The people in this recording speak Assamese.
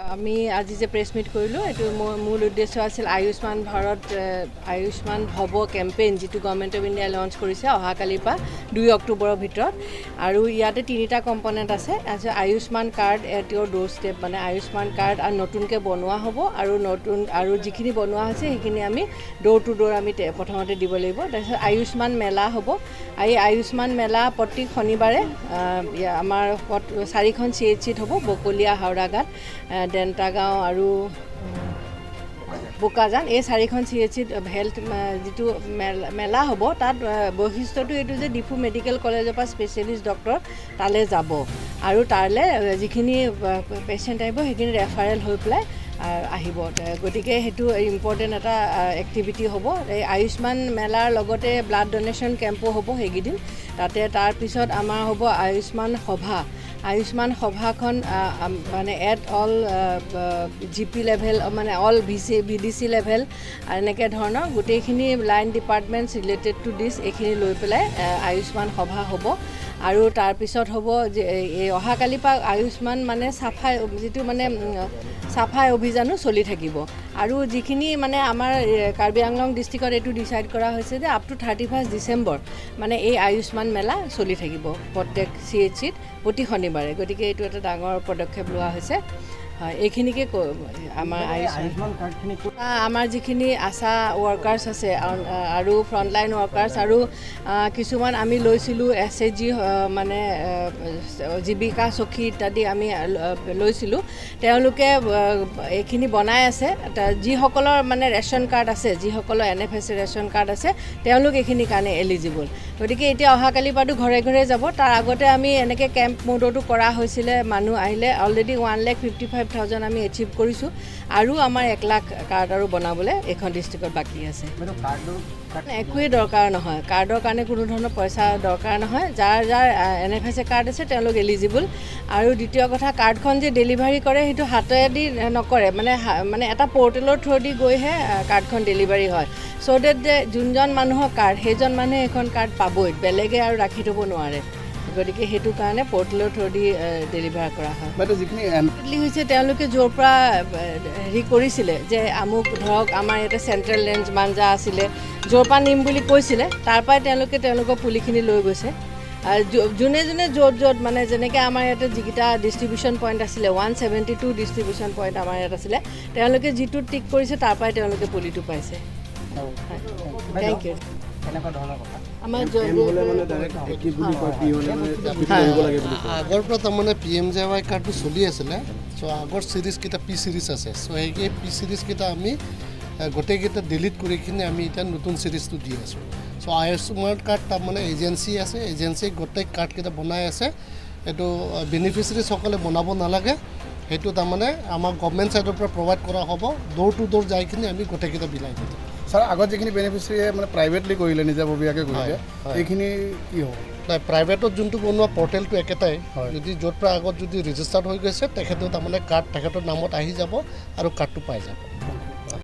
আমি আজি যে প্ৰেছ মিট কৰিলোঁ, এইটো মূল উদ্দেশ্য আছিল আয়ুষ্মান ভাৰত, আয়ুষ্মান ভৱ কেম্পেইন, যিটো গভৰ্ণমেণ্ট অফ ইণ্ডিয়াই লঞ্চ কৰিছে অহাকালিৰ পৰা 2 অক্টোবৰৰ ভিতৰত। আৰু ইয়াতে 3টা কম্পনেণ্ট আছে। Ayushman card at your door step, মানে আয়ুষ্মান কাৰ্ড আৰু নতুনকৈ বনোৱা হ'ব, আৰু নতুন আৰু যিখিনি বনোৱা হৈছে সেইখিনি আমি ড'ৰ টু ড'ৰ আমি প্ৰথমতে দিব লাগিব। তাৰপিছত আয়ুষ্মান মেলা হ'ব। এই আয়ুষ্মান মেলা প্ৰতি শনিবাৰে আমাৰ 4খন CHCত হ'ব, বকলীয়া, হাওৰাঘাট, দেন্তাগাঁও আৰু বোকাজান। এই 4খন CHCত হেল্থ যিটো মেলা হ'ব, তাত বৈশিষ্ট্যটো এইটো যে ডিফু মেডিকেল কলেজৰ পৰা স্পেচিয়েলিষ্ট ডক্টৰ তালৈ যাব, আৰু তালৈ যিখিনি পেচেণ্ট আহিব সেইখিনি ৰেফাৰেল হৈ পেলাই আহিব। গতিকে সেইটো ইম্পৰ্টেণ্ট এটা এক্টিভিটি হ'ব। এই আয়ুষ্মান মেলাৰ লগতে ব্লাড ডনেশ্যন কেম্পো হ'ব সেইকেইদিন তাতে। তাৰপিছত আমাৰ হ'ব আয়ুষ্মান সভা। আয়ুষ্মান সভাখন মানে at all GP level, মানে অল VC VDC level, এনেকৈ ধৰণৰ গোটেইখিনি line departments related to this এইখিনি লৈ পেলাই আয়ুষ্মান সভা হ'ব। আৰু তাৰপিছত হ'ব যে এই অহাকালিৰ পৰা আয়ুষ্মান মানে চাফাই, যিটো মানে চাফাই অভিযানো চলি থাকিব। আৰু যিখিনি মানে আমাৰ কাৰ্বি আংলং ডিষ্ট্ৰিক্টত এইটো ডিচাইড কৰা হৈছে যে আপ টু 31 ডিচেম্বৰ মানে এই আয়ুষ্মান মেলা চলি থাকিব প্ৰত্যেক CHCত প্ৰতি শনিবাৰে। গতিকে এইটো এটা ডাঙৰ পদক্ষেপ লোৱা হৈছে। হয়, এইখিনিকে আমাৰ আয়ুষ্মান আমাৰ যিখিনি আশা ৱৰ্কাৰ্ছ আছে আৰু ফ্ৰণ্টলাইন ৱৰ্কাৰ্ছ আৰু কিছুমান আমি লৈছিলোঁ SHG, মানে জীৱিকা সখী ইত্যাদি আমি লৈছিলোঁ, তেওঁলোকে এইখিনি বনাই আছে। যিসকলৰ মানে ৰেচন কাৰ্ড আছে, যিসকলৰ NFS ration card আছে, তেওঁলোক এইখিনিৰ কাৰণে এলিজিবল। গতিকে এতিয়া অহাকালিৰ পৰাতো ঘৰে ঘৰে যাব। তাৰ আগতে আমি এনেকৈ কেম্প মোডতো কৰা হৈছিলে, মানুহ আহিলে অলৰেডি 1,55,000 আমি এচিভ কৰিছোঁ, আৰু আমাৰ 1 লাখ কাৰ্ড আৰু বনাবলৈ এইখন ডিষ্ট্ৰিক্টত বাকী আছে। একোৱেই দৰকাৰ নহয়, কাৰ্ডৰ কাৰণে কোনো ধৰণৰ পইচা দৰকাৰ নহয়। যাৰ যাৰ NFS card আছে তেওঁলোক এলিজিবল। আৰু দ্বিতীয় কথা, কাৰ্ডখন যে ডেলিভাৰী কৰে সেইটো হাতেদি নকৰে, মানে মানে এটা পৰ্টেলৰ থ্ৰুদি গৈহে কাৰ্ডখন ডেলিভাৰী হয়। চ' ডেট যে যোনজন মানুহৰ কাৰ্ড, সেইজন মানুহে সেইখন কাৰ্ড পাবই, বেলেগে আৰু ৰাখি থ'ব নোৱাৰে। গতিকে সেইটো কাৰণে পৰ্টেলৰ থ্ৰুদি ডেলিভাৰ কৰা হয়। হৈছে তেওঁলোকে য'ৰ পৰা হেৰি কৰিছিলে যে আমুক, ধৰক আমাৰ ইয়াতে চেণ্ট্ৰেল ৰেঞ্জ মাঞ্জা আছিলে, য'ৰ পৰা নিম বুলি কৈছিলে তাৰ পৰাই তেওঁলোকে তেওঁলোকৰ পুলিখিনি লৈ গৈছে। আৰু যোনে যোনে য'ত য'ত মানে যেনেকৈ আমাৰ ইয়াতে যিকেইটা ডিষ্ট্ৰিবিউশ্যন পইণ্ট আছিলে, 172 ডিষ্ট্ৰিবিউশ্যন পইণ্ট আমাৰ ইয়াত আছিলে, তেওঁলোকে যিটো টিক কৰিছে তাৰ পৰাই তেওঁলোকে পুলিটো পাইছে। Thank you. আমাৰ আগৰ পৰা তাৰমানে PMJY কাৰ্ডটো চলি আছিলে। চ' আগৰ চিৰিজকেইটা পি চিৰিজ আছে, চ' সেই পি চিৰিজকেইটা আমি গোটেইকেইটা ডিলিট কৰি কিনে আমি এতিয়া নতুন চিৰিজটো দি আছোঁ। চ' আয়ুষ্মান কাৰ্ড তাৰমানে এজেঞ্চি আছে, এজেঞ্চি গোটেই কাৰ্ডকেইটা বনাই আছে। এইটো বেনিফিচিয়াৰীসকলে বনাব নালাগে, সেইটো তাৰমানে আমাৰ গভমেণ্ট ছাইডৰ পৰা প্ৰভাইড কৰা হ'ব। ড'ৰ টু ড'ৰ যাই কিনে আমি গোটেইকেইটা বিলাই দিম। ছাৰ, আগত যিখিনি বেনিফিচিয়াৰীয়ে মানে প্ৰাইভেটলি কৰিলে, নিজাববীয়াকৈ কৰিলে, এইখিনি কি হ'ব? নাই, প্ৰাইভেটত যোনটো বনোৱা পৰ্টেলটো একেটাই। যদি য'ৰ পৰা আগত যদি ৰেজিষ্টাৰ্ড হৈ গৈছে, তেখেতেও তাৰমানে কাৰ্ড তেখেতৰ নামত আহি যাব আৰু কাৰ্ডটো পাই যাব।